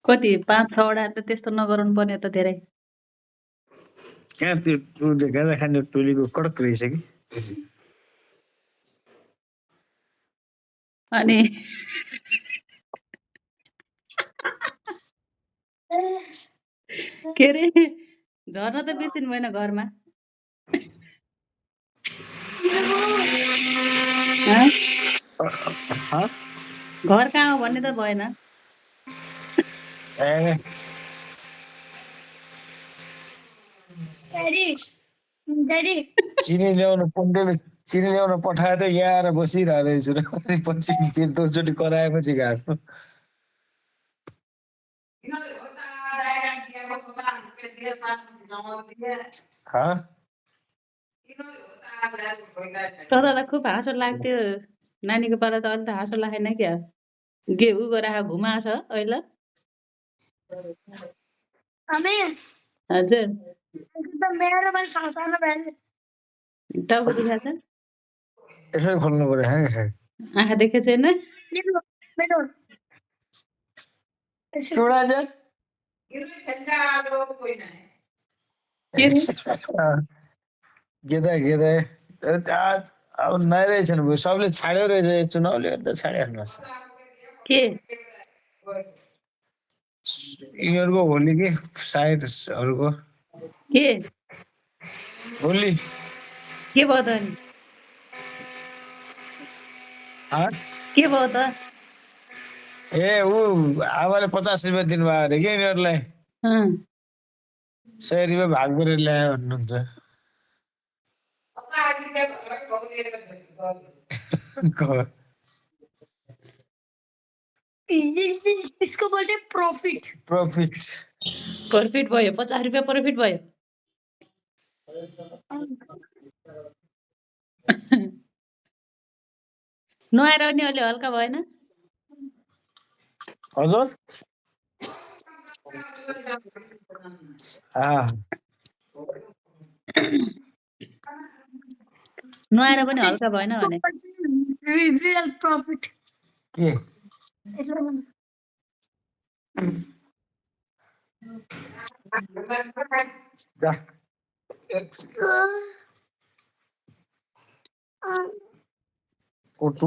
कति 5-6 वटा त त्यस्तो नगराउनु पर्ने त धेरै। कहाँ त्यो गाँजा खाने टोलीको कडक रहेछ कि। अनि के अरे झर्न त बिर्सिनु भएन घरमा। घर कहाँ हो भन्ने त भएन। चिनी ल्याउन पण्डेले चिनी ल्याउन पठाए त यहाँ आएर बसिरहेको रहेछु र पछि दोस्रोचोटि कराएपछि गएको। तरलाई खुब हाँसो लाग्थ्यो नानीको पाला त अहिले त हाँसो लागेन क्या। ऊ गराएर घुमाछ अहिले। हजुर टाउको दुखाएको छ। यसो खोल्नु पर्यो आँखा देखेको छैन। गेदा गेदा अब नै रहेछन् सबले छाड्यो रहेछ चुनावले अन्त छाडिहाल्नुहोस्। के यिनीहरूको होली के सायदहरूको के होली के भयो त अनि के भयो त? ए ऊ आमाले 50 रुपियाँ दिनुभयो अरे कि यिनीहरूलाई 100 रुपियाँ भाग गरेर ल्यायो भन्नुहुन्छ। इसको बोलते प्रॉफिट। प्रॉफिट भयो 50 रुपियाँ प्रॉफिट भयो। नुहाएर नि अलि हल्का भएन? हजुर नुहाएर पनि हल्का भएन भने रियल प्रॉफिट के जा उठ